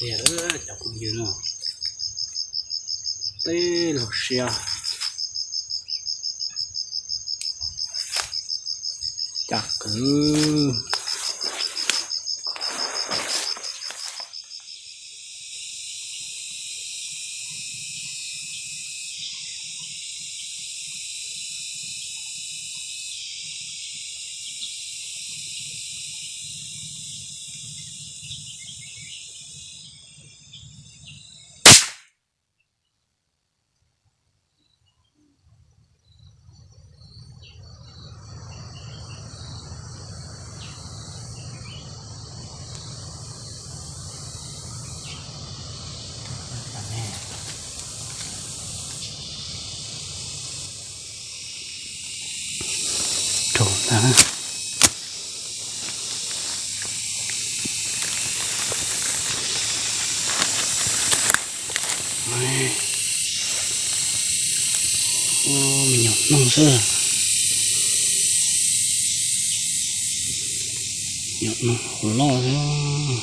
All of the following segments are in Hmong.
Tiag cov phooj ywg no, teb laug siab cas kwv. Rau na. Me nyuam noog xwb. Nyuam noog hauv loj xwb.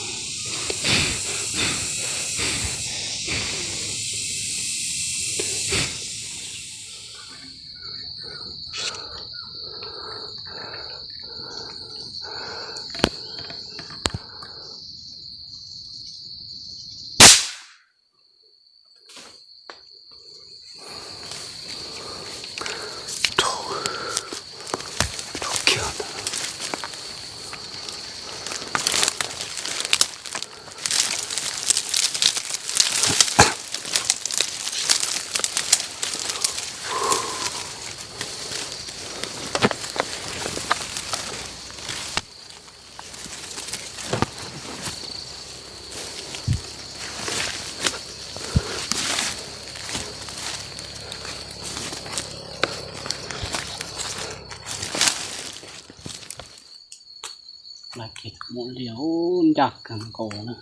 Laj kiag muaj liaj ncaj kawg nkaus na,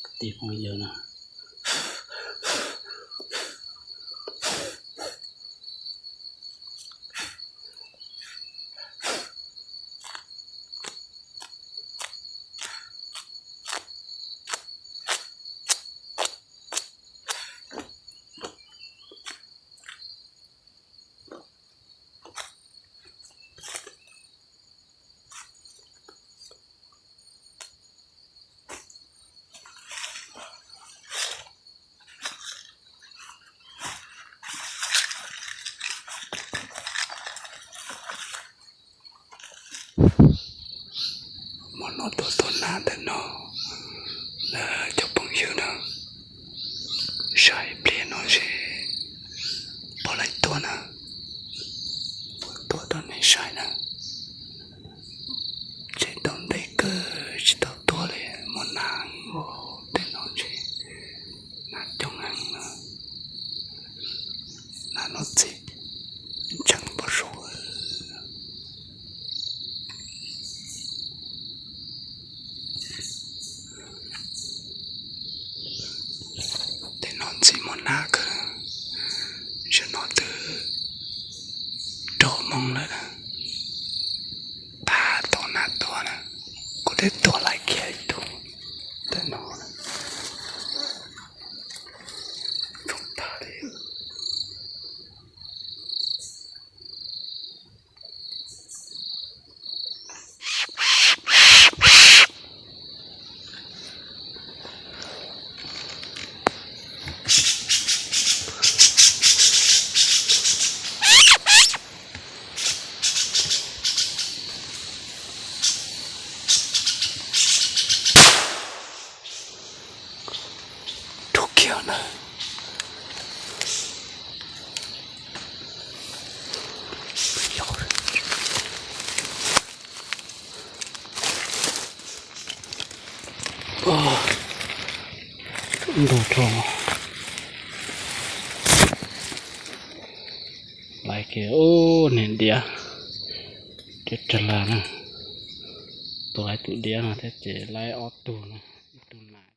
kwv tij phooj ywg na. Hmo no tuaj tua nas ntawm no na cov phooj ywg na, saib pliag no seb puas laib tuaj na, puas tuaj rau nej saib na. Tseem tau ntev kawg tsis tau tuaj li, hmo no tej no ntshe nas coob heev na, nas no txi ntsees npaum suav. Tej no ntxim muaj nas kawg, zaum no twb rau moo lawm, pab tau nas tuaj na, kuv twb tuaj laij kiag ib tug tej no na, zoo tag li. Rub kiag na. Ntug rau laiv kiag ub niag diav, cov rag las na, tua laiv tus diav no thiab ces laiv ob tug na.